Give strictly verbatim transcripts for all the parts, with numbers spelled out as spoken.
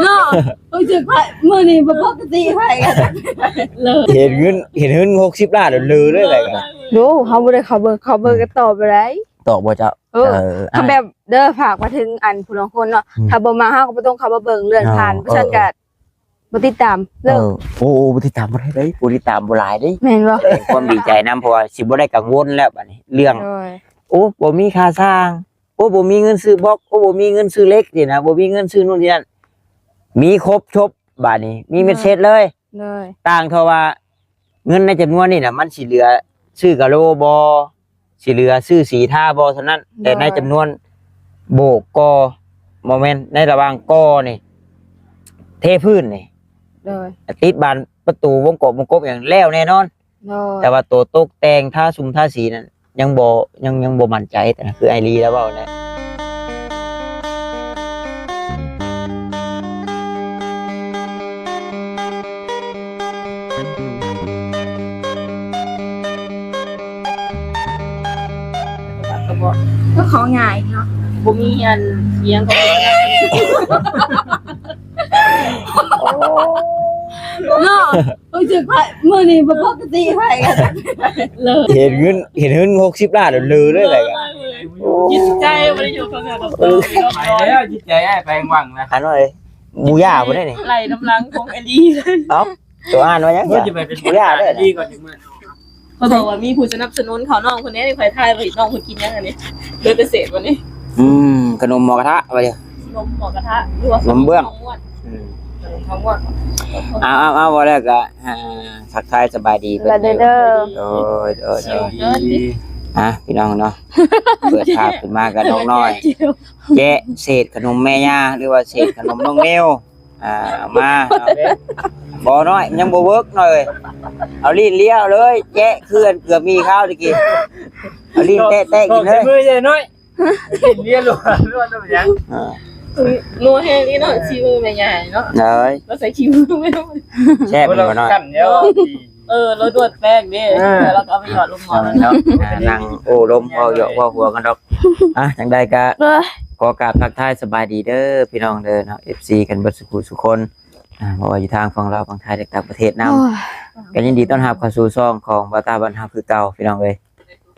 เนาะ รู้สึกว่ามื้อนี้บ่ปกติไปกัน เห็นเงิน เห็นเงินหกสิบล้านเลยเลยอะไรกัน ดู เขาบ่ได้เข้าเบิ่ง เข้าเบิ่งก็ตอบบ่ได้ ตอบบ่เจ้า เออ เออ ถ้าแบบ เด้อ ฝากมาถึงอันผู้ลางคนเนาะ อืม ถ้าบ่มาเฮาก็บ่ต้องเข้ามาเบิ่ง เลื่อนผ่าน เออ เพราะฉะนั้นก็ เออ บ่ติดตาม เลิก เออ โอ้ โอ้ บ่ติดตามบ่ได้เด้ บ่ติดตามบ่หลายเด้ แม่นบ่ แสดงความดีใจนำ เพราะว่าสิบ่ได้กังวลแล้วบัดนี้ เรื่อง โดย โอ้ บ่มีค่าสร้าง โอ้ บ่มีเงินซื้อบล็อก โอ้ บ่มีเงินซื้อเหล็กนี่นะ บ่มีเงินซื้อนู่นนี่นั่น มีครบจบ บาดนี้ มีเม็ดเศษเลย โดย ต่างเท่าว่า เงินในจำนวนนี่นะ มันสิเหลือซื้อกะโหลบ่ สิเหลือซื้อสีทาบ่เท่านั้น แต่ในจำนวน โดย โบกก่อ บ่แม่น ในระหว่างก่อนี่ เทพื้นนี่ โดย ติดบานประตูวงกบวงกบหยังแล้วแน่นอน โดย แต่ว่าตัวตกแต่งทาซุมทาสีนั่น ยังบ่ ยัง ยังบ่มั่นใจ แต่คือไอรีแล้วเว้านะ ก็บอก ก็เขาง่ายเนาะ บ่มีอันเอียงก็ เนาะ รู้สึกว่ามื้อนี้บ่ปกติไปกัน เห็นเงิน เห็นเงินหกสิบล้านเลยเลยอะไรกัน โอ้ จิตใจบ่ได้อยู่กับเงินกับทอง ไปแล้วจิตใจอ้ายไปหวังนะ อันน้อย บูย่าบ่ได้นี่ ไหลน้ำลังของไอรี เอ้า ตัวอ่านว่าหยัง ว่าจะไปเป็น บูย่าได้ ดีก่อนถึงมื้อ เขาบอกว่ามีผู้สนับสนุนเขาน้องคนนี้ ใครทายไปน้องคนกินยังอันนี้ เลือดเศษวันนี้ อืม ขนมหมูกระทะว่าเด้อ ขนมหมูกระทะ หรือว่า ขนมเบื้อง ขนมม่วน อืม ขนมม่วน เอา เอา เอา ว่าแล้วก็ อ่า ทักทายสบายดีเพิ่น สบายดีเด้อ โดย โดย โดย อ่ะ พี่น้องเนาะ เปิดภาพขึ้นมากับน้องน้อย แกะเศษขนมแม่ย่า หรือว่าเศษขนมน้องนิว อ่า เอามาเนาะ บ่น้อย มันยังบ่เวิร์กหน่อย เอาลิ้นเลียเลย แกะคืออันเกือบมีข้าวตะกี้ เอาลิ้นแตะๆกินเลย บอกใส่มือใหญ่น้อย เห็นเรียนล้วนล้วนเป็นหยัง อ่า นัวแฮงนี่เนาะ ชีมือแม่ยายเนาะ เลย เราใส่ขี้มือไม่รู้ แซ่บ โอ้ย บ่น้อย เราสั่นแล้ว เออ เราดวดแป้งเด้ เออ แล้วก็เอาไปหยอดลงหม้อ เอาเนาะ อ่า นั่งโอ้ลม เว้าหยอกเว้าหัวกันดอก อ่ะ จังใดก็ เอ้ย ขอกราบทักทายสบายดีเด้อ พี่น้องเด้อเนาะ เอฟซี กันเบิดสุขุสุคน อ่า เพราะว่าอยู่ทางฝั่งลาวฝั่งไทยและต่างประเทศนำ โอ้ย ก็ยินดีต้อนรับเข้าสู่ช่องของบ่าวตาบ้านเฮาคือเก่า พี่น้องเอ้ย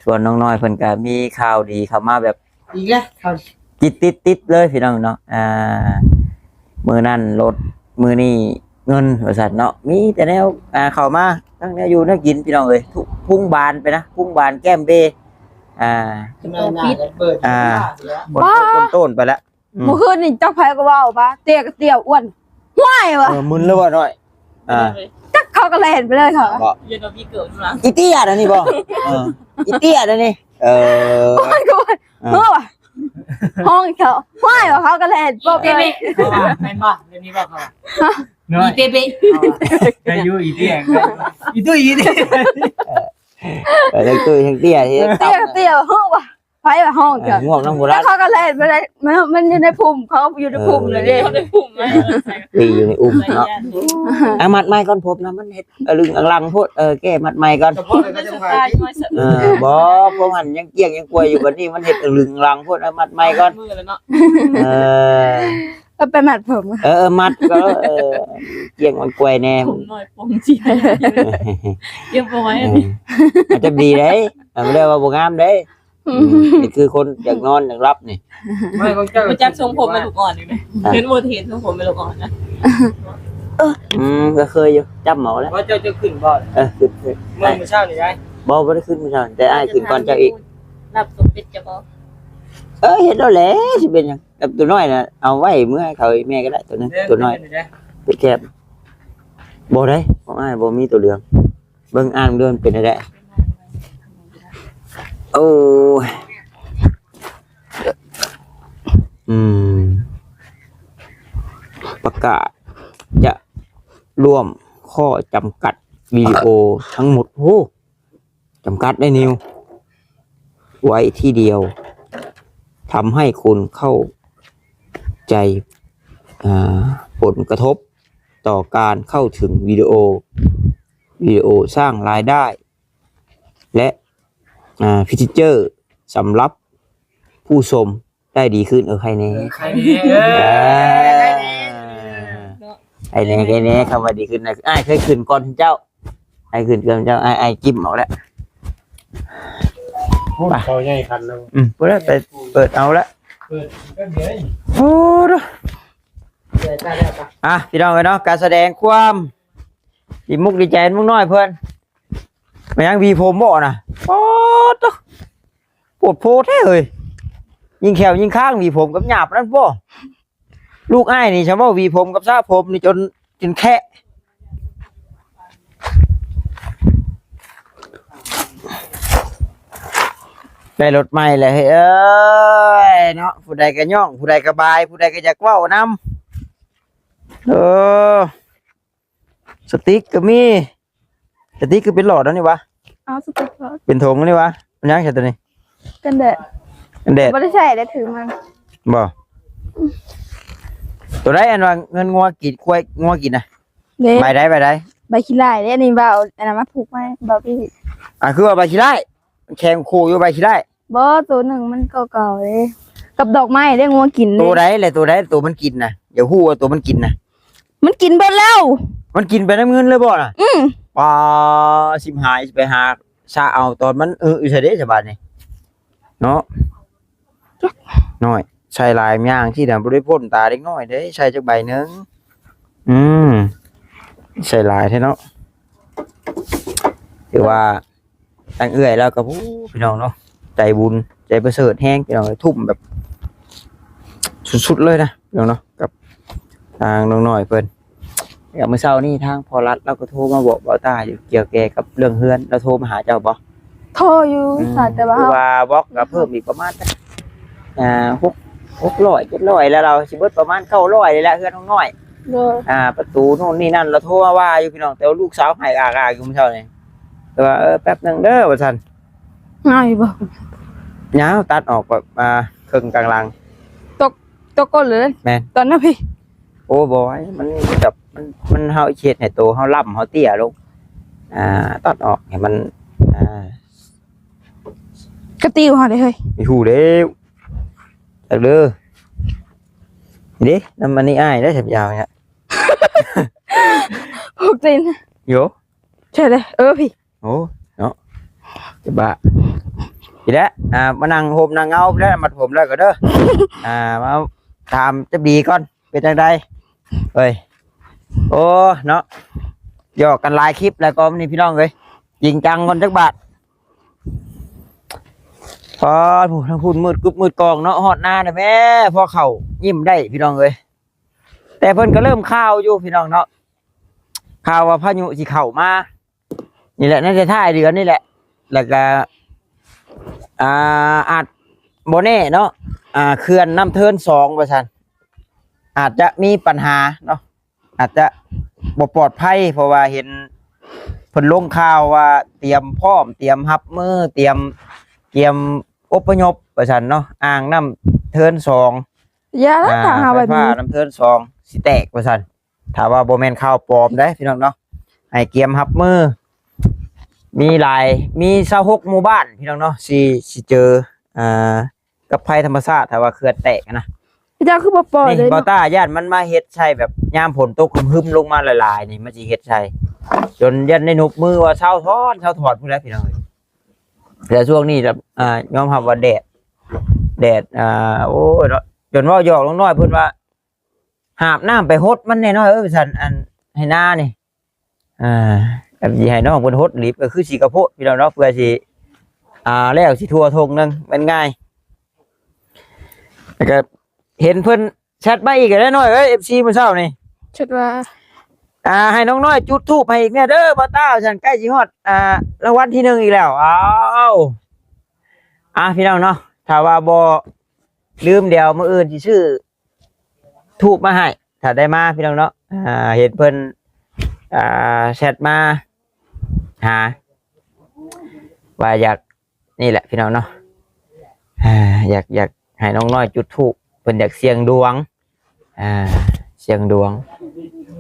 ส่วนน้องน้อยเพิ่นก็มีข่าวดีเข้ามาแบบ อีกแล้ว ข่าว ติดติดติดเลยพี่น้องเนาะ อ่า มื้อนั้นรถ มื้อนี้เงิน ว่าซั่นเนาะ มีแต่แนว อ่า เข้ามา ทั้งแนวอยู่แนวกินพี่น้องเอ้ย ทุกพุงบานไปนะ พุงบานแก้มเบ อ่า ทำไมหน้าจะเปิด อ่า หน้าเสีย คนโตนๆไปแล้ว อืม เมื่อคืนนี่จักไผก็เว้าว่า เตี้ยก็เตี้ย อ้วน ห้วยว่ะ เออ มึนแล้วบ่น้อย อ่า จักเขาก็แล่นไปเลยเขา บ่ เย็นเราพี่เกิดมา อีเตี้ยนะนี่บ่ เออ อีเตี้ยนะนี่ เออ มันก็ว่า เออ เฮ้อว่ะ ห้องเขา ห้วยว่ะ เขาก็แล่นปก เตะ เล เบะ ย เขาว่าแม่นบ่ เรื่องนี้บ่เขาว่า ฮะ น้อย อีเตะเบะ เขาว่า อายุอีเตี้ย อีตุ้ยอีเตี้ย เออ ทั้งตุ้ยทั้งเตี้ยที่ เตี้ย เตี้ย เฮ้อว่ะ ไผว่าห้อง เออ เจ้า ง่วงน้ำโบราณ แล้วเขาก็แล่นไปเลย มัน มันอยู่ในภูมิ เขาอยู่ในภูมิเลยเด้ เออ เขาได้ภูมิไหม เออ ตีอยู่ในอุ้มเนาะ อ่ะ มัดไม้ก่อน ผมนะ มันเฮ็ดอะลึงอังลังโพด เออ แก้มัดไม้ก่อน เฉพาะเลยก็จะพา เออ บ่ ผมหันยังเกลี้ยงยังกล้วยอยู่ บัดนี้มันเฮ็ดอะลึงอังลังโพด เอามัดไม้ก่อน มือแล้วเนาะ เออ ก็ไปมัดผม เออ เออ มัดก็ เออ เกลี้ยงมันกล้วยแน่ ผมน้อยผมจีน เรียบร้อยอันนี้ เออ มันจะดีเด้ มันเรียกว่าบ่งามเด้ อืม นี่คือคนอยากนอนอยากหลับนี่ ไม่ ของเจ้า บ่จักทรงผมแม่ลูกอ่อนอยู่นะ อ่ะ เห็นบ่เห็นทรงผมแม่ลูกอ่อนนะ อืม ก็เคยอยู่ จำเอาแล้ว ว่าเจ้าจะขึ้นบ่ เออ ขึ้น ขึ้น เมื่อ มื้อเช้านี่ได้ บ่ บ่ได้ขึ้นมื้อเช้า แต่อ้ายขึ้นก่อนเจ้าอีก รับสมเด็จเจ้าบ่ เออ เฮ็ดแล้วแหละ สิเป็นหยัง กับตัวน้อยน่ะ เอาไว้เมื่อให้เขาแม่ก็ได้ ตัวนั้น เด้อ ตัวน้อย เด้อ ไปแคบ บ่ได้ ของอ้ายบ่มีตัวเหลือง เบิ่งอ่านเดือนเป็นได้ โอ้ย อืม ประกาศจะรวมข้อจำกัดวิดีโอทั้งหมด โอ้ จำกัดได้นิว ไว้ที่เดียว ทำให้คุณเข้าใจ อ่า ผลกระทบต่อการเข้าถึงวิดีโอ วิดีโอสร้างรายได้ และ อ่า ฟีเจอร์สำหรับผู้ชม ได้ดีขึ้น เออ ใครแน่ เออ ใครแน่ เออ ใครแน่ ใครแน่ คำว่าดีขึ้นนะ อ้ายเคยขึ้นก่อนเจ้า อ้ายขึ้นก่อนเจ้า อ้าย อ้ายจิ้มเอาละ พูดเขาใหญ่คันแล้ว อืม พูดแล้วไปเปิดเอาละ เปิดก็เดี๋ยว โอ้ เดี๋ยวจ้า เดี๋ยวจ้า อ่ะ พี่น้องเอ้ยเนาะ การแสดงความดีมุกดีใจมุกน้อยเพิ่น มายังหวีผมบ่นะ โอ้ โต ปวดโพแท้เฮ้ย ยิงแขวยิงค้างหวีผมกับหยาบนั่นบ่ ลูกอ้ายนี่ ฉันว่าหวีผมกับสระผมนี่จน จนแคะ ได้รถใหม่เลยเฮ้ยเอ้ยเนาะ ผู้ใดก็ย่อง ผู้ใดก็บาย ผู้ใดก็อยากเว้านำ เออ สติ๊กก็มี สติ๊กคือเป็นหลอดแล้วนี่วะ เอาสติ๊กหลอด เป็นถุงนี่วะ มันยังใช่ตัวนี้ กันแดด กันแดด บ่ได้ใส่ได้ถือมัน บ่ ตัวใดอันว่าเงินงัวกิน ควายงัวกินนะ เด้ ใบใด ใบใด ใบขี้ไล่เด้ อันนี้เบา อันนั้นมาผูกไว้ เบาพี่ อ่ะ คือว่าใบขี้ไล่ มันแข็งโคอยู่ใบขี้ไล่ บ่ ตัวหนึ่งมันเก่าๆเลย กับดอกไม้ได้งัวกินเลย ตัวใดแหละ ตัวใด ตัวมันกินนะ อย่าฮู้ว่าตัวมันกินนะ มันกินเบิดแล้ว มันกินไปน้ำเงินเลยบ่น่ะ อืม ปลาสิบหายไปหาซะเอาตอนมัน เออ อยู่ไสเด้ สบายนี่ เนาะ น้อย ใส่หลายอย่างที่น่ะบ่ได้พ่นตาเด็กน้อยเด้ ใส่จักใบหนึ่ง อืม ใส่หลายแท้เนาะ ถือว่า ทางเอื้อยแล้วก็ โอ้ พี่น้องเนาะ ใจบุญ ใจประเสริฐแฮง พี่น้องเอ้ย ทุ่มแบบ สุดๆเลยนะ พี่น้องเนาะ กับทางน้องน้อยเพิ่น แล้วมื้อเช้านี้ทางพ่อรัฐเราก็โทรมาบอกบ่าวต้าอยู่ เกี่ยวแก่กับเรื่องเฮือน เราโทรมาหาเจ้าบ่ โทรอยู่ อืม สายแต่ว่า คือว่าบล็อกก็เพิ่มอีกประมาณ อ่า หก หกร้อย เจ็ดร้อย แล้วเราสิเบิดประมาณเก้าร้อยเลยแหละ เฮือนน้องน้อย โดย อ่า ประตูนู่นนี่นั่น เราโทรมาว่าอยู่พี่น้อง แต่ว่าลูกสาวไห้อากๆอยู่มื้อเช้านี้ แต่ว่า เออ แป๊บหนึ่งเด้อ ว่าซั่น ง่ายบ่ ยาวตัดออกแบบ อ่า ครึ่งกลางหลัง ตก ตกก้นเลย แม่น ตอนนั้นพี่ โอ้ บ่ไหว มันแบบ มัน มัน เฮาเฮ็ดให้โตเฮาล่ำเฮาเตี้ยลง อ่า ตัดออกให้มัน อ่า กระติวเฮาเด้เฮ้ย มีฮู้แล้ว จักเด้อ นี่เด้ นำอันนี้อ้ายได้สับยาวเนี่ย พวกตีน โย ใช่เลย เออพี่ โอ้ เนาะ จะบ้า อีกแล้ว อ่า มานั่งโฮมนั่งเงาแล้ว มัดผมแล้วก็เด้อ อ่า มาถามจะบีก่อน เป็นจังใด เอ้ย โอ้ เนาะ หยอกกันหลายคลิปแล้วก็นี่พี่น้องเอ้ย จริงจังก่อนจักบาท พอผู้ทางพูดมืดกึบมืดกองเนาะ ฮอดหน้าน่ะแม่ พอเข้ายิ้มได้พี่น้องเอ้ย แต่เพิ่นก็เริ่มข่าวอยู่พี่น้องเนาะ ข่าวว่าพายุสิเข้ามา นี่แหละ น่าจะท้ายเดือนนี่แหละ แล้วก็ อ่า อาจบ่แน่เนาะ อ่า เขื่อนน้ำเทินสองว่าซั่น อาจจะมีปัญหาเนาะ อาจจะบ่ปลอดภัย เพราะว่าเห็นเพิ่นลงข่าวว่าเตรียมพร้อม เตรียมรับมือ เตรียม เตรียมอพยพว่าซั่นเนาะ อ่างน้ำเทินสอง อย่าละ อ่า ถ้าหา ไฟ แบบ ฟ้า นี้ น้ำเทินสองสิแตกว่าซั่น ถ้าว่าบ่แม่นข่าวปลอมเด้พี่น้องเนาะ ให้เตรียมรับมือ มีหลาย มีซาวหกหมู่บ้านพี่น้องเนาะ สิ สิเจอ อ่า กับภัยธรรมชาติ ถ้าว่าเขื่อนแตกนะ พี่เจ้าคือบ่ปล่อย นี่ เลย บ่าวต้าย่านมันมาเฮ็ดใส่แบบยามฝนตกหึมๆลงมาหลายๆ นี่ มันสิเฮ็ดใส่ จนย่านได้หนุบมือว่าเซาถอน เซาถอนพู้นแหละพี่น้องเอ้ย แต่ช่วงนี้แบบ อ่า ยอมรับว่าแดด แดด อ่า โอ้ยเนาะ จนเว้าหยอกน้องน้อยเพิ่นว่า หาบน้ำไปหดมันแน่น้อยเอ้ย ว่าซั่น อัน ให้นานี่ อ่า แบบสิให้น้องเพิ่นหดหลิบก็คือสิกระโพดพี่น้องเนาะ เพื่อสิ อ่า แล้วสิทั่วทงนึง มันง่าย แล้วก็เห็นเพิ่นแชทมาอีกแล้วน้อยเอ้ย เอฟซี มื้อเช้านี่ แชทว่า อ่า ให้น้องน้อยจุดธูปให้อีกแน่เด้อ บ่าวต้า ว่าซั่น ใกล้สิฮอด อ่า รางวัลที่หนึ่งอีกแล้ว อ้าว อ่ะ พี่น้องเนาะ ถ้าว่าบ่ลืม เดี๋ยวมื้ออื่นสิซื้อธูปมาให้ ถ้าได้มาพี่น้องเนาะ อ่า เห็นเพิ่น อ่า แชทมาหา ว่าอยาก นี่แหละพี่น้องเนาะ อ่า อยาก อยากให้น้องน้อยจุดธูป เพิ่นอยากเสี่ยงดวง อ่า เสี่ยงดวง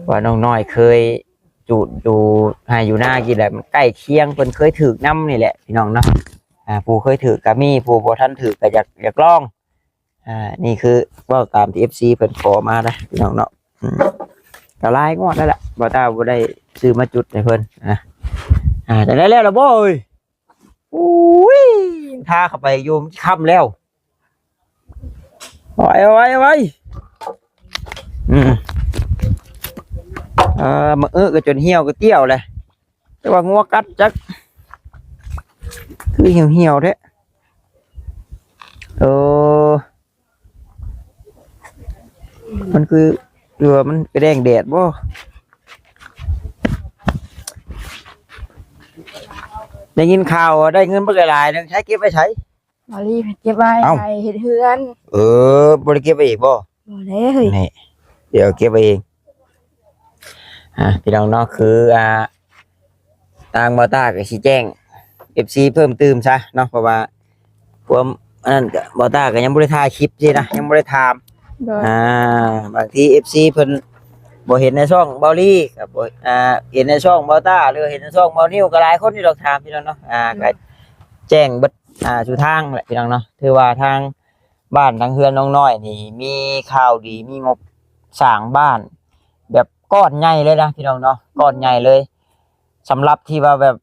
ว่าน้องน้อยเคยจุดอยู่ไฮ่อยู่นากินแหละ มันใกล้เคียง เพิ่นเคยถืกนำนี่แหละพี่น้องเนาะ อ่า ผู้เคยถืกก็มี ผู้บ่ทันถืกก็อยาก อยากลอง อ่า นี่คือเว้าตามที่เอฟซีเพิ่นขอมานะพี่น้องเนาะ อืม ก็หลายงวดแล้วล่ะ บ่าวต้าบ่ได้ซื้อมาจุดให้เพิ่นนะ อ่า จั่งใด๋แล้วล่ะบ่เอ้ย อุ้ย ทาเข้าไปอยู่มันค่ำแล้ว เอาไว้ เอาไว้ เอาไว้ อืม เออ มาเออก็จนเหี่ยวก็เตี้ยวเลย แต่ว่างัวกัดจัก คือเหี่ยวๆแท้ เออ มันคือ หรือว่ามันกระแดงแดดบ่ ได้ยินข่าวว่าได้เงินบักหลายๆหนึ่ง ใช้เก็บไว้ใส บาลีเก็บไว้ เอ้า ให้เฮ็ดเฮือน เออ บ่ได้เก็บไว้อีกบ่ บ่ได้เฮ้ย นี่ เดี๋ยวเก็บไว้เอง อ่า พี่น้องเนาะ คือ อ่า ทางบ่าวต้าก็สิแจ้งเอฟซีเพิ่มเติมซะเนาะ เพราะว่าความอันนั้นก็บ่าวต้าก็ยังบ่ได้ถ่ายคลิปสินะ ยังบ่ได้ถาม โดย อ่า บางทีเอฟซีเพิ่นบ่เห็นในช่องบาลีก็บ่ อ่า เห็นในช่องบ่าวต้า หรือเห็นในช่องบ่าวนิวก็หลายคนอยู่ดอกถามพี่น้องเนาะ อ่า ก็แจ้งเบิด อ่า สู่ทางแหละพี่น้องเนาะ ถือว่าทางบ้านทางเฮือนน้องน้อยนี่มีข่าวดี มีงบสร้างบ้าน แบบก้อนใหญ่เลยนะพี่น้องเนาะ ก้อนใหญ่เลย สำหรับที่ว่าแบบ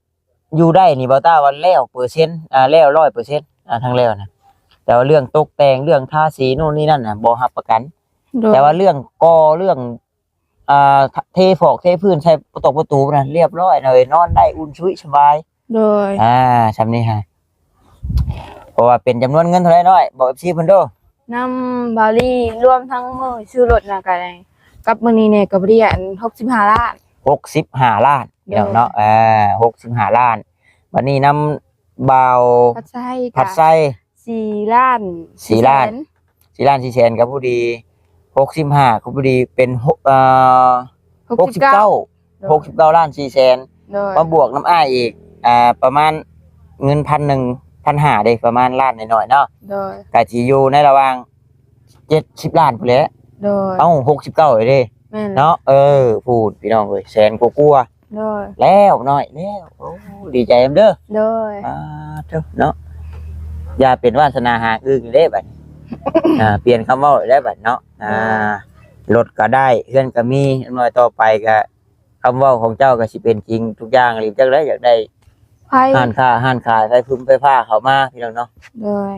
อยู่ได้นี่ บ่าวต้าว่าแล้วเปอร์เซ็นต์ อ่า แล้วร้อยเปอร์เซ็นต์ อ่า ทั้งแล้วนะ แต่ว่าเรื่องตกแต่ง เรื่องทาสีนู่นนี่นั่นน่ะ บ่รับประกัน โดย แต่ว่าเรื่องก่อ เรื่อง อ่า เทฟอกเทพื้น ใส่ประตงประตูนะ เรียบร้อยนะเอ้ย นอนได้อุ่นชุยสบาย โดย อ่า ส่ำนี้ฮะ เพราะว่าเป็นจำนวนเงินเท่าใดน้อย บอกเอฟซีเพิ่นดู นำบาลีรวมทั้งมื้อซื้อรถนะก็ได้ กับมื้อนี้เนี่ยก็บ่ได้อัน หกสิบห้าล้าน หกสิบห้าล้านพี่น้องเนาะ โดย อ่า หกสิบห้าล้าน บัดนี้นำบ่าว ผัดไส้ ผัดไส้ สี่ล้าน สี่ล้าน สี่แสน สี่ล้านสี่แสน ก็พอดี หกสิบห้า ก็พอดีเป็นหก เอ่อ หกสิบเก้า หกสิบเก้า โดย หกสิบเก้าล้านสี่แสน โดย มาบวกนำอ้ายอีก อ่า ประมาณเงินพันหนึ่ง พันห้าเด้ ประมาณล้านน้อยๆเนาะ โดย ก็สิอยู่ในระหว่างเจ็ดสิบล้านพู้นแหละ โดย เอ้า หกสิบเก้าเลยเด้ แม่น เนาะ เออ พู้นพี่น้องเอ้ย แสนกว่าๆ โดย แล้วน้อยแล้ว โอ้ ดีใจนำเด้อ โดย อ่า เด้อ เนาะ อย่าเป็นวาสนาหางอื่นอยู่เด้บัดนี้ อ่า เปลี่ยนคำเว้าได้บัดเนาะ อ่า โดย รถก็ได้ เฮือนก็มี น้อยต่อไปก็ คำเว้าของเจ้าก็สิเป็นจริงทุกอย่างเลย จักได้อยากได้ ไฟ ร้านค้า ร้านขายไฟฟึมไฟฟ้าเข้ามาพี่น้องเนาะ โดย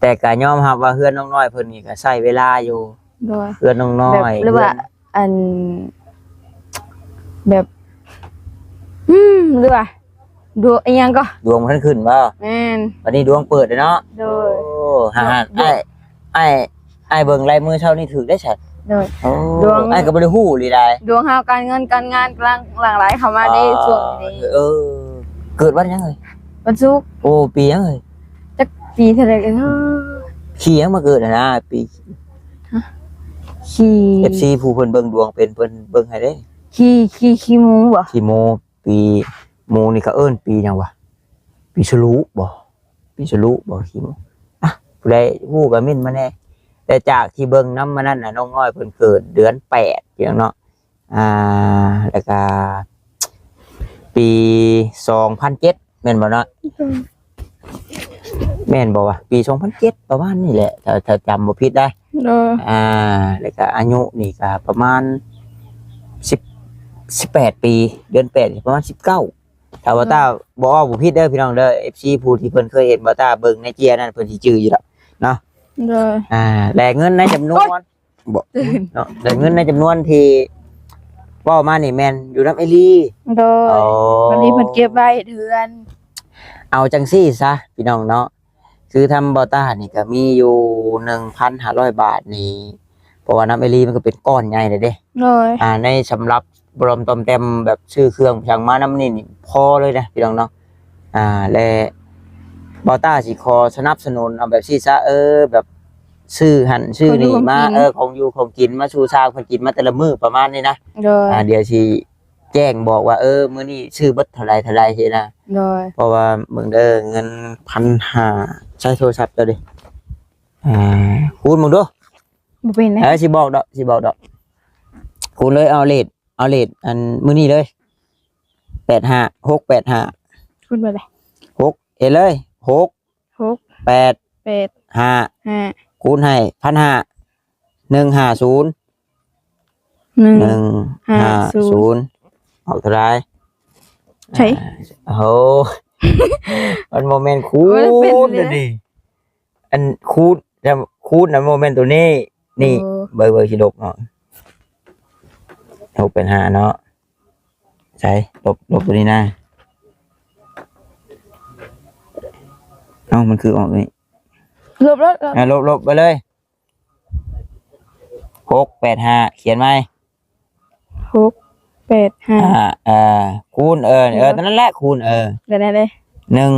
แต่ก็ยอมรับว่าเฮือนน้องน้อยเพิ่นนี่ก็ใช้เวลาอยู่ โดย เฮือนน้องน้อย แบบ หรือว่า เฮือน อัน แบบ อืม หรือว่า ดวงอิหยังก็ ดวงบ่ทันขึ้นบ่ แม่น บัดนี้ดวงเปิดแล้วเนาะ โดย โอ้ หา ดวง อ้าย อ้าย อ้ายเบิ่งลายมือเช้านี่ถืกได้ชัด โดย โอ้ ดวง อ้ายก็บ่ได้ฮู้เลยได้ ดวงเฮาการเงินการงานกำลังหลั่งไหลเข้ามาใน อ่า ช่วงนี้ เออ เกิดวันหยังเอ่ย วันศุกร์ โอ้ ปีหยังเอ่ย จักปีเท่าใดกันเนาะ ขี้หยังมาเกิดหั้นนะ ปี ฮะ ขี้ เอฟซี ผู้เพิ่นเบิ่งดวงเป็น เพิ่นเบิ่งให้เด้ ขี้ ขี้ ขี้หมูบ่ ขี้หมู ปีหมูนี่เขาเอิ้นปีหยังวะ ปีฉลูบ่ ปีฉลูบ่ ขี้หมู อ่ะ ผู้ใดฮู้ก็เม้นมาแหน่ แต่จากที่เบิ่งนำมื้อนั้นน่ะ น้องน้อยเพิ่นเกิดเดือนแปดพี่น้องเนาะ อ่า แล้วก็ปีสองพันเจ็ด แม่นบ่เนาะ อืม แม่นบ่วะ ปีสองพันเจ็ด ประมาณนี้แหละ ถ้า ถ้าจำบ่ผิดได้ โดย อ่า แล้วก็อายุนี่ก็ประมาณสิบ สิบแปดปี เดือนแปดนี่ประมาณสิบเก้า ถ้าบ่าวต้า โดย บ่เว้าบ่ผิดเด้อพี่น้องเด้อ เอฟซี ผู้ที่เพิ่นเคยเห็นบ่าวต้าเบิ่งในเจียนั่น เพิ่นสิจื่ออยู่ดอกเนาะ โดย อ่า และเงินในจำนวน โอ๊ย บ่ ตื่น เนาะ และเงินในจำนวนที่เว้ามานี่แม่นอยู่นำเอลี โดย อ๋อ วันนี้เพิ่นเก็บไว้เดือน เอาจังซี่ซะพี่น้องเนาะ คือทางบ่าวต้านี่ก็มีอยู่ หนึ่งพันห้าร้อยบาทนี่ เพราะว่านำเอลีมันก็เป็นก้อนใหญ่เลยเด้ โดย อ่า ในสำหรับบ่าวต้อมแต้มแบบซื้อเครื่องช่างมานำนี่ นี่พอเลยนะพี่น้องเนาะ อ่า และบ่าวต้าสิขอสนับสนุนเอาแบบซี่ซะ เออ แบบซื้อหั่นซื้อนี่มา ของอยู่ของกิน เออ ของอยู่ของกินมาสู่ซางเพิ่นกินมาแต่ละมื้อประมาณนี้นะ โดย อ่า เดี๋ยวสิแจ้งบอกว่า เออ มื้อนี้ซื้อเบิดเท่าใดเท่าใดซี่นะ โดย เพราะว่าเบิ่งเด้อ เงินพันห้า ใช้โทรศัพท์เจ้าดิ อ่า คูณเบิ่งดู บ่เป็นนะ เออ สิบอกดอก สิบอกดอก คูณเลย เอาเลข เอาเลขอันมื้อนี้เลย แปดห้า หกแปดห้า คูณไปเลย หก เฮ็ดเลย หก หก แปด แปด ห้า ห้า คูณให้พันห้า หนึ่งห้าศูนย์ หนึ่ง หนึ่งห้าศูนย์ ออกเท่าไหร่ ใช่ อ่า โอ้โห มันบ่แม่นคูณ มันเป็นเลย เด้อนี่ อันคูณ จะคูณนะ บ่แม่นตัวนี้ นี่ โอ้ เบิ่ง เบิ่งสิลบเนาะ ลบเป็นห้าเนาะ ใช่ ลบ ลบตัวนี้นะ เอ้า มันคือออกนี่ ลบ ลบ ลบ อ่ะ ลบ ลบไปเลย หกแปดห้า เขียนไหม หกแปดห้า อ่า เอ่อ คูณ เออ เออ เดี๋ยว นั่นแหละ คูณ เออ เดี๋ยวนะเด้ หนึ่ง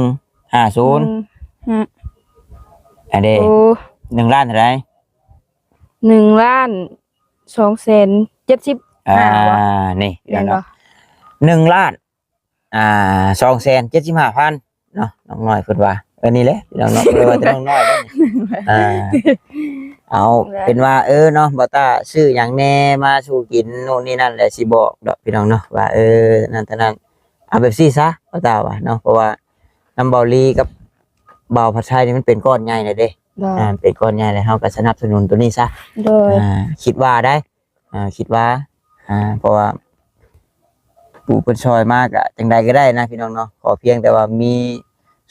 ห้าศูนย์ หนึ่งห้า อันเด้ โอ้ หนึ่งล้านเท่าไหร่ หนึ่งล้านสองแสนเจ็ดสิบห้า อ่า วะ นี่ แม่นบ่ เนาะ หนึ่งล้าน อ่า สองแสนเจ็ดสิบห้าพัน เนาะ น้องน้อยเพิ่นว่า เออ นี่แหละ พี่น้องเนาะ เพิ่นว่าแต่น้องน้อยเด้อ อ่า เอา แม่น เป็นว่า เออ เนาะ บ่าวต้าซื้อหยังแหน่มาสู่กิน โน่นนี่นั่นแหละ สิบอกดอก พี่น้องเนาะ ว่า เออ นั่นเท่านั้น เอาแบบซี่ซะ บ่าวต้าว่าเนาะ เพราะว่านำบ่าวลีกับบ่าวผัดไทยนี่มันเป็นก้อนใหญ่เลยเด้ โดย อ่า เป็นก้อนใหญ่เลย เฮาก็สนับสนุนตัวนี้ซะ โดย อ่า คิดว่าได้ อ่า คิดว่า อ่า เพราะว่า ผู้เพิ่นซอยมาก็จั่งใดก็ได้นะพี่น้องเนาะ ขอเพียงแต่ว่ามี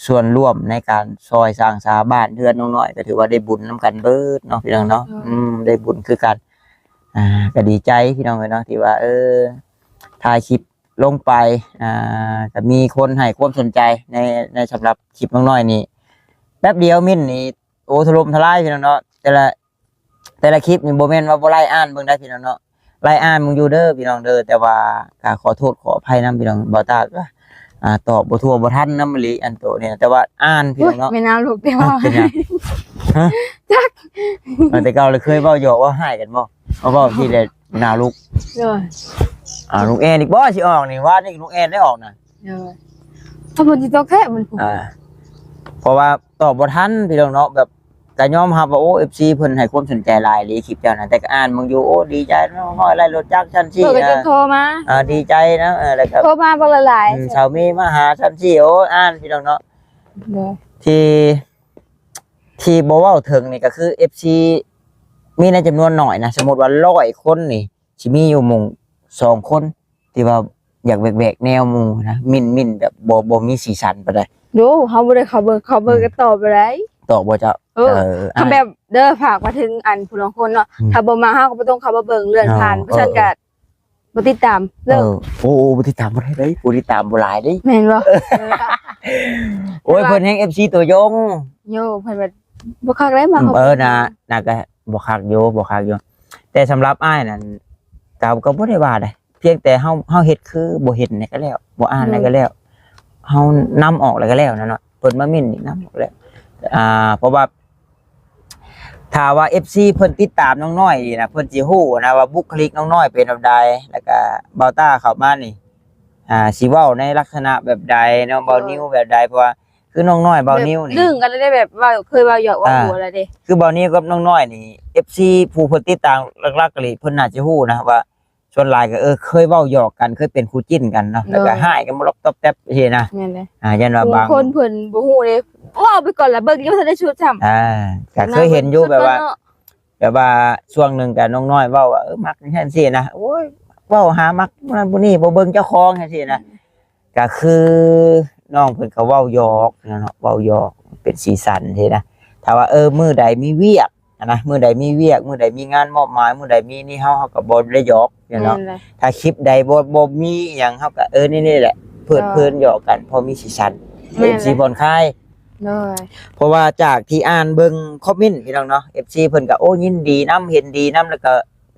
ส่วนร่วมในการซอยสร้างสาบ้านเฮือนน้องน้อย ก็ถือว่าได้บุญนำกันเบิดเนาะพี่น้องเนาะ อืม อืม ได้บุญคือกัน อ่า ก็ดีใจพี่น้องเอ้ยเนาะ ที่ว่า เออ ถ่ายคลิปลงไป อ่า ก็มีคนให้ความสนใจใน ในสำหรับคลิปน้องน้อยนี่ แป๊บเดียวมินนี่ โอ้ ถล่มทลายพี่น้องเนาะ แต่ละ แต่ละคลิปนี่บ่แม่นว่าบ่ไล่อ่านเบิ่งได้พี่น้องเนาะ ไล่อ่านเบิ่งอยู่เด้อพี่น้องเด้อ แต่ว่าก็ขอโทษขออภัยนำพี่น้อง บ่าวต้าก็ อ่า ตอบบ่ทั่วบ่ทันนำอีหลีอันโตนี่นะ แต่ว่าอ่านพี่น้องเนาะ อุ๊ย แม่นาวลูกแต่ว่า ฮะ เป็นหยัง ฮะ จัก เออ แต่เก่าเลยเคยเว้าหยอกเว้าฮ้ายกันบ่ มาเว้าทีใดหนาวลูก โดย อ่า ลูกแอนอีกบ่สิออกนี่ ว่านี่ลูกแอนได้ออกนะ โดย ถ้าเพิ่นสิตกแท้มัน อ่า เพราะว่าตอบบ่ทันพี่น้องเนาะ แบบ ก็ยอมรับว่า โอ้ เอฟซี เพิ่นให้ความสนใจหลายอีหลีคลิปเจ้านะ แต่ก็อ่านเบิ่งอยู่ โอ้ ดีใจเนาะ ฮอดไล่รถจักรชั้นสี่ เพิ่นก็จะ อ่า โทรมา อ่า ดีใจนะ เออ แล้วก็ โทรมาบักหลายๆ อืม สาวมีมาหาชั้นสี่ โอ้ อ่านพี่น้องเนาะ โดย ที่ ที่บ่เว้าถึงนี่ก็คือ เอฟซี มีในจำนวนน้อยนะ สมมุติว่าร้อยคนนี่ สิมีอยู่หมู่สองคน ที่ว่าอยากแหวกๆแนวหมู่นะ มิน มินแบบบ่ บ่มีสีสันปานใด โด เฮาบ่ได้เข้าเบิ่ง เข้าเบิ่ง อืม ก็ตอบบ่ได้ ตอบบ่เจ้า เออ เออ ถ้าแบบ เด้อ ฝากมาถึงอันผู้ลางคนเนาะ อืม ถ้าบ่มาเฮาก็บ่ต้องเข้ามาเบิ่ง เลื่อนผ่าน เออ เพราะฉะนั้นก็ เออ บ่ติดตาม เลิก เออ โอ้ โอ้ บ่ติดตามบ่ได้เด้ ผู้ติดตามบ่หลายเด้ แม่นบ่ เออ โอ้ย เพิ่นแฮง เอฟซี ตัวยง โย เพิ่นว่าบ่คักได้มา อืม เออ น่า น่าก็บ่คักอยู่ บ่คักอยู่ แต่สำหรับอ้ายนั่น ก็ ก็บ่ได้ว่าใด เพียงแต่เฮา เฮาเฮ็ดคือบ่เห็นนี่ก็แล้ว บ่อ่านนี่ก็แล้ว เฮานำออกแล้วก็แล้วนะเนาะ เพิ่นมาเม้นนี่นำออกแล้ว อ่า เพราะว่า ถ้าว่า เอฟซี เพิ่นติดตามน้องน้อยนี่นะ เพิ่นสิฮู้นะว่าบุคลิกน้องน้อยเป็นแบบใด แล้วก็บ่าวต้าเข้ามานี่ อ่า สิเว้าในลักษณะแบบใดเนาะ บ่าวนิวแบบใด เพราะว่าคือน้องน้อยบ่าวนิวนี่ แบบดึงกันเลยเด้ แบบเว้า เคยเว้าหยอกเว้า อ่า หัวแล้วเด้ คือบ่าวนิวกับน้องน้อยนี่ เอฟซี ผู้เพิ่นติดตามหลักๆก็เลย เพิ่นน่าจะฮู้นะว่า ส่วนหลายก็ เออ เคยเว้าหยอกกัน เคยเป็นคู่จิ้นกันเนาะ แล้วก็ โดย ฮ้ายกันบ่ลบตบแต๊บซี้นะ แม่นเลย อ่า ย้อนว่าบาง บางคนเพิ่นบ่ฮู้เด้ เว้าไปก่อนละ เบิ่งยังบ่ทันได้ชุดซ้ำ อ่า ก็เคยเห็นอยู่แบบว่า เนาะ แบบว่าช่วงหนึ่งก็น้องน้อยเว้าว่า เออ มักจั่งซี้นะ โอ้ย เว้าหามักนั่นผู้นี้ บ่เบิ่งเจ้าของจั่งซี้นะ ก็คือน้องเพิ่นก็เว้าหยอกเนาะ เว้าหยอกเป็นสีสันซี้นะ ถ้าว่า เออ มื้อใดมีเวียก อะนะ มื้อใดมีเวียก มื้อใดมีงานมอบหมาย มื้อใดมีนี่ เฮา เฮาก็บ่ได้หยอกเนาะ แม่นเลย ถ้าคลิปใดบ่ บ่มีหยัง เฮาก็ เออ นี่ นี่แหละ เพลิดเพลินหยอกกัน พอมีสีสัน แม่นเลย เอฟซี ผ่อนคลาย โดย เพราะว่าจากที่อ่านเบิ่งคอมเมนต์พี่น้องเนาะ เอฟซี เพิ่นก็ โอ้ ยินดีนำ เห็นดีนำ แล้วก็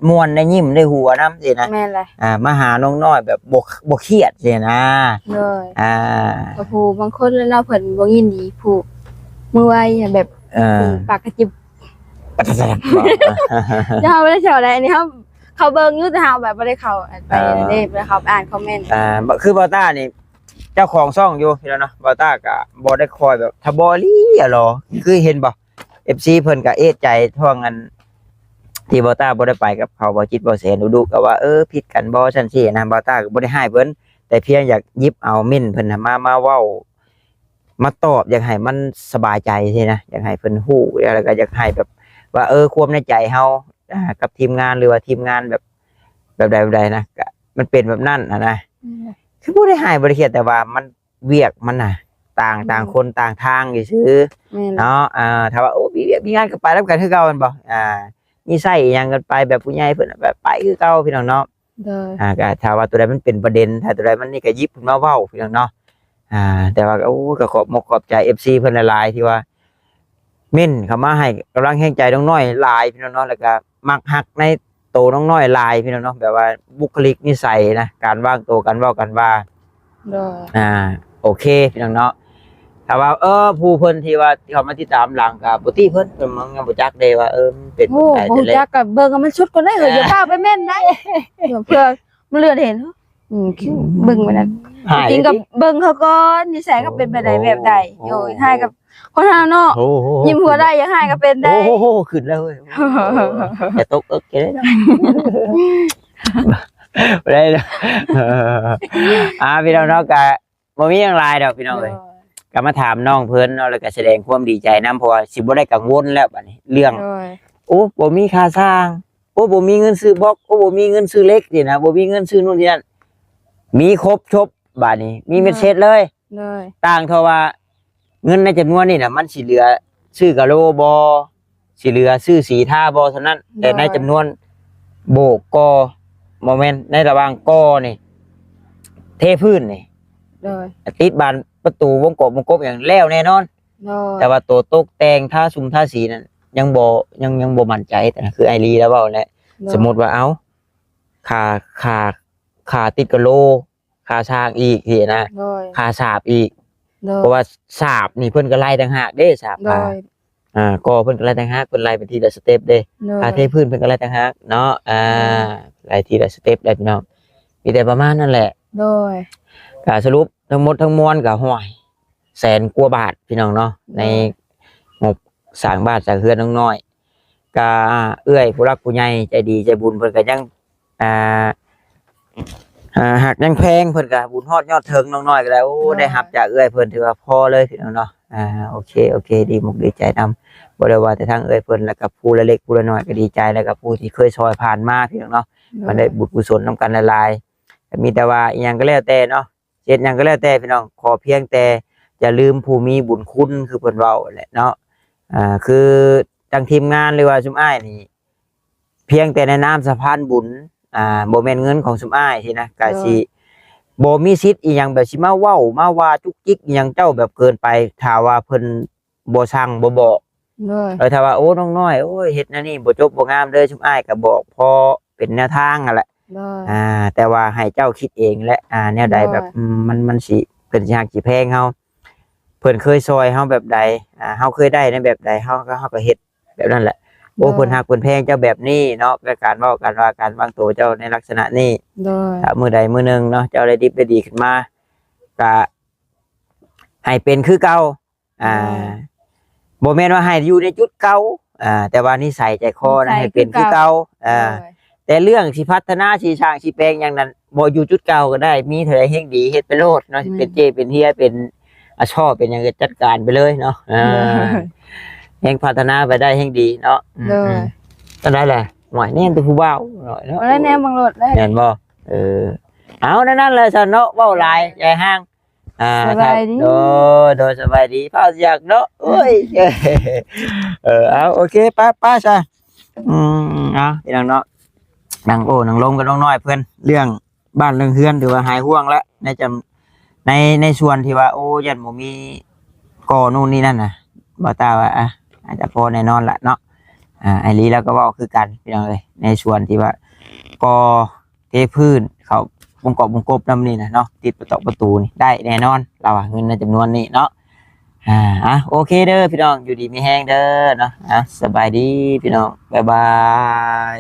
ม่วน ได้ยิ้ม ได้หัวนำซี้นะ แม่นเลย อ่า มาหาน้องน้อยแบบบ่ บ่เครียดซี้นะ โดย อ่า ก็ผู้บางคนแล้วเนาะ เพิ่นบ่ยินดี ผู้มือไวอะ แบบ เออ ปากกระจิบ ปัดสะบัด เฮาบ่ได้เจ้าใด อันนี้เฮา เขาเบิ่งอยู่ แต่เฮาแบบบ่ได้เข้าไป อ่า เด้ บ่ได้เข้าไปอ่านคอมเมนต์ อ่า คือบ่าวต้านี่ เจ้าของช่องอยู่พี่น้องเนาะ บ่าวต้าก็บ่ได้คอยแบบ ถ้าบ่อีหลีอะหรอ คือเห็นบ่ เอฟซี เพิ่นก็เอะใจช่วงอัน ที่บ่าวต้าบ่ได้ไปกับเขา บ่าวจิต บ่าวแสน ดุๆ ก็ว่า เออ ผิดกันบ่ ซั่นซี้นะ บ่าวต้าก็บ่ได้ฮ้ายเพิ่น แต่เพียงอยากหยิบเอาเม้นเพิ่นน่ะมา มาเว้า มาตอบ อยากให้มันสบายใจซี้นะ อยากให้เพิ่นฮู้ แล้วก็อยากให้แบบ ว่า เออ ความในใจเฮา อ่า กับทีมงาน หรือว่าทีมงานแบบ แบบใดแบบใดนะ ก็มันเป็นแบบนั้นหั้นนะ อืม คือบ่ได้ฮ้ายบ่ได้เคียด แต่ว่ามัน เวียกมันน่ะ ต่าง อืม ต่างคนต่างทางซื่อๆ แม่น เนาะ อ่า ถ้าว่า โอ้ มีเวียกมีงานก็ไปนำกันคือเก่าแม่นบ่ อ่า มีไซต์อิหยังกันไปแบบผู้ใหญ่เพิ่นแบบไปคือเก่าพี่น้องเนาะ โดย อ่า ก็ถ้าว่าตัวใดมันเป็นประเด็น ถ้าตัวใดมันนี่ก็หยิบขึ้นมาเว้าพี่น้องเนาะ อ่า แต่ว่าก็ โอ้ ก็ขอบมกขอบใจ เอฟซี เพิ่นหลายๆ ที่ว่า เม้นเข้ามาให้กำลังแฮงใจน้องน้อยหลายพี่น้องเนาะ แล้วก็มักฮักในโตน้องน้อยหลายพี่น้องเนาะ แบบว่าบุคลิกนิสัยนะ การวางโต การเว้า การว่า โดย อ่า โอเคพี่น้องเนาะ ถ้าว่า เออ ผู้เพิ่นที่ว่าที่เขามาติดตามหลังก็บ่ติเพิ่น เพิ่นยังบ่จักเด้ว่า เออ มันเป็น โอ้ แบบใด บ่รู้จัก แต่แรก ก็เบิ่งให้มันสุดก่อนเด้อ เออ อย่าพาไปเม้นได้ เพื่อมันเลือดเห็น อืม คิดเบิ่งไปนั่น ฮ้าย จริงๆ ก็เบิ่งเขาก่อน นิสัยเขาเป็นแบบใด โอ้ แบบใด โอ้ โอ้ย ฮ้ายกับคนเฮาเนาะ โอ้โห ยิ้มหัวได้ อยากฮ้ายก็เป็นได้ โอ้โห ขึ้นแล้วเว้ย อย่าตกเอิกเด้อ บ่ได้เด้อ อ่า พี่น้องเนาะ ก็บ่มีหยังหลายดอกพี่น้องเอ้ย โดย ก็มาถามน้องเพิ่นเนาะ แล้วก็แสดงความดีใจนำ เพราะว่าสิบ่ได้กังวลแล้วบัดนี้ เรื่อง โดย โอ้ บ่มีค่าสร้าง โอ้ บ่มีเงินซื้อบล็อก โอ้ บ่มีเงินซื้อเหล็กนี่นะ บ่มีเงินซื้อนู่นนี่นั่น มีครบจบ บาดนี้ มีเม็ดเศษเลย โดย ต่างเท่าว่า เงินในจำนวนนี่น่ะ มันสิเหลือซื้อกะโหลบ่ สิเหลือซื้อสีทาบ่ เท่านั้น แต่ใน โดย จำนวนโบกก่อ บ่แม่น ในระหว่างก่อนี่ เทพื้นนี่ โดย ติดบานประตูวงกบวงกบหยังแล้วแน่นอน โดย แต่ว่าตัวตกแต่งทาซุมทาสีนั่น ยังบ่ ยัง ยังบ่มั่นใจ แต่คืออ้ายลีลาวเว้าแหละ โดย สมมุติว่า เอ้า ค่า ค่า ค่าติดกะโหล ค่าสร้างอีกซี้นะ โดย ค่าสาบอีก โดย เพราะว่าสาบนี่เพิ่นก็ไล่ต่างหากเด้ สาบ โดย อ่า อ่า ก่อเพิ่นก็ไล่ต่างหาก เพิ่นไล่เป็นทีละสเต็ปเด้ โดย ค่าเทพื้นเพิ่นก็ไล่ต่างหากเนาะ อ่า โดย ไล่ทีละสเต็ปได้พี่น้อง มีแต่ประมาณนั้นแหละ โดย ก็สรุปทั้งหมดทั้งมวลก็ ห้วย แสนกว่าบาทพี่น้องเนาะ โดย ในงบสร้างบ้านสร้างเฮือนน้องน้อย ก็เอื้อยผู้หลักผู้ใหญ่ใจดีใจบุญเพิ่นก็ยัง อ่า อ่า ฮักยังแพง เพิ่นก็บุญฮอดยอดเทิงน้องน้อยก็ได้ โอ้ โดย ได้รับจากเอื้อยเพิ่นถือว่าพอเลยพี่น้องเนาะ อ่า โอเค โอเค ดีมกดีใจนำ บ่ได้ว่าแต่ทางเอื้อยเพิ่น แล้วก็ผู้ละเล็กผู้ละน้อยก็ดีใจ แล้วก็ผู้ที่เคยซอยผ่านมาพี่น้องเนาะ โดย มันได้บุญกุศลนำกันหลายๆ ก็มีแต่ว่าอิหยังก็แล้วแต่เนาะ เฮ็ดหยังก็แล้วแต่พี่น้อง ขอเพียงแต่อย่าลืมผู้มีบุญคุณ คือเพิ่นเว้าแหละเนาะ อ่า คือทางทีมงานหรือว่าซุมอ้ายนี่ เพียงแต่ในนามสะพานบุญ อ่า บ่แม่นเงินของซุมอ้ายซี้นะ ก็สิ โดย บ่มีสิทธิ์อีหยังแบบสิมาเว้ามาว่าจุกจิกอีหยังเจ้าแบบเกินไป ถ้าว่าเพิ่นบ่สั่งบ่บอก โดย เออ ถ้าว่า โอ้ น้องน้อย โอ้ย เฮ็ดแนวนี้บ่จบบ่งามเด้อ ซุมอ้ายก็บอกพอเป็นแนวทางนั่นแหละ โดย อ่า แต่ว่าให้เจ้าคิดเองแหละ อ่า แนวใด โดย แบบ อืม มัน มันสิ เพิ่นสิฮักสิแพงเฮา เพิ่นเคยซอยเฮาแบบใด อ่า เฮาเคยได้ในแบบใด เฮาก็ เฮาก็เฮ็ดแบบนั้นแหละ โอ้ โดย เพิ่นฮักเพิ่นแพงเจ้าแบบนี้เนาะ ก็การเว้า การว่า การวางตัวเจ้าในลักษณะนี้ โดย ถ้ามื้อใดมื้อหนึ่งเนาะ เจ้าได้ดิบได้ดีขึ้นมา ก็ให้เป็นคือเก่า อ่า อืม บ่แม่นว่าให้อยู่ในจุดเก่า อ่า แต่ว่านิสัยใจคอนะ นิสัย ให้เป็นคือเก่า คือเก่า อ่า โดย แต่เรื่องสิพัฒนา สิสร้าง สิแปลงหยังนั้น บ่อยู่จุดเก่าก็ได้ มีเท่าใดแฮงดี เฮ็ดไปโลดเนาะ อืม เป็นเจ้เป็นเฮีย เป็นอาช่อ เป็นหยังก็จัดการไปเลยเนาะ อ่า โดย แฮงพัฒนาไปได้แฮงดีเนาะ อืม โดย อืม เท่านั้นแหละ หน่อยแนมแต่ผู้บ่าวหน่อยเนาะ บ่ได้แนมเบิ่งโลดเลย แม่นบ่ เออ เอา นั่นๆ แหละซะเนาะ เว้าหลาย ใหญ่ห้าง อ่า สบายดี ครับ โดย โดย สบายดี พาอยากเนาะ โอ้ย เออ เอา โอเค ไป ไปซะ อืม เอา พี่น้องเนาะ นั่งโอ้ นั่งลมกับน้องน้อยเพิ่น เรื่องบ้านเรื่องเฮือน ถือว่าหายห่วงแล้ว ในจำ ใน ในส่วนที่ว่า โอ้ ย่านบ่มีก่อนู่นนี่นั่นน่ะ บ่าวต้าว่า อ่ะ อาจจะพอแน่นอนละเนาะ อ่า อ้ายลีลาวก็เว้าคือกัน พี่น้องเอ้ย ในส่วนที่ว่าก่อ เทพื้น เข้าวงกบวงกบนำนี่นะเนาะ ติดประตูประตูนี่ ได้แน่นอน ลาวว่าเงินในจำนวนนี้เนาะ อ่า อ่ะ โอเคเด้อพี่น้อง อยู่ดีมีแฮงเด้อเนาะ อ่ะ สบายดีพี่น้อง บ๊ายบาย